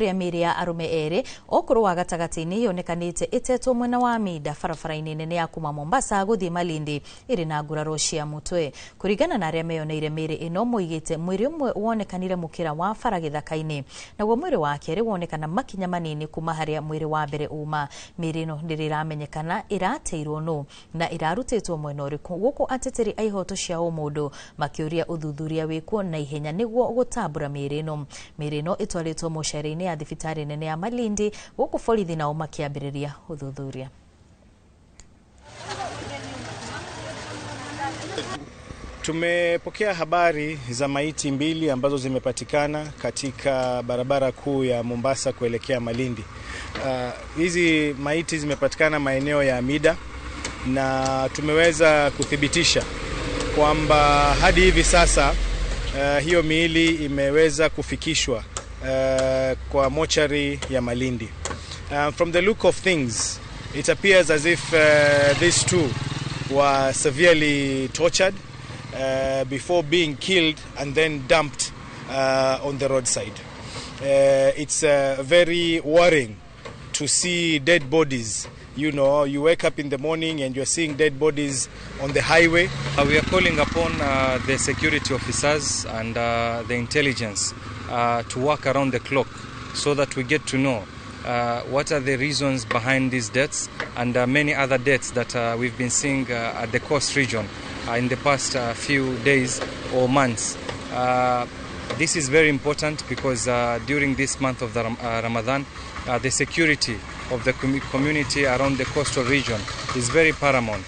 Kũrĩa mĩĩrĩ ya arũme erĩ ũkũrũ wa gatagatĩ-inĩ yonekanĩte ĩtetwo mwena wa Mida barabara-inĩ nene ya kuma Mombasa gũthiĩ Malindi ĩrĩ na nguraro cia mũtwe. Kũringana na arĩa meyoneire mĩĩrĩ ĩno moigĩte mwĩrĩ ũmwe wonekanire mũkĩra wa bara gĩthaka-inĩ, naguo mwĩrĩ wa kerĩ wonekana makinya manini kuma harĩa mwĩrĩ wa mbere uma. Mĩĩrĩ ĩno ndĩrĩ ĩramenyekana ĩrateirwo nũ na ĩrarutĩtwo mwena ũrĩkũ, gũkũ ateteri a ihoto cia ũmũndũ makĩũria ũthuthuria wĩkwo na ihenya nĩguo gũtambũra mĩĩrĩ ĩno. Mĩĩrĩ ĩno ĩtwarĩtwo mocarĩ-inĩ ya thibitarĩ nene ya Malindi, gũkũ borithi nao makĩambĩrĩria ũthuthuria. Tumepokea habari za maiti mbili ambazo zimepatikana katika barabara kuu ya Mombasa kuelekea Malindi. Hizi maiti zimepatikana maeneo ya Mida na tumeweza kuthibitisha kwamba hadi hivi sasa hiyo miili imeweza kufikishwa kwa mochari ya Malindi. From the look of things, it appears as if these two were severely tortured before being killed and then dumped on the roadside. It's very worrying to see dead bodies. You know, you wake up in the morning and you're seeing dead bodies on the highway. We are calling upon the security officers and the intelligence to work around the clock so that we get to know what are the reasons behind these deaths and many other deaths that we've been seeing at the coast region in the past few days or months. This is very important because during this month of the Ramadan, the security of the community around the coastal region is very paramount.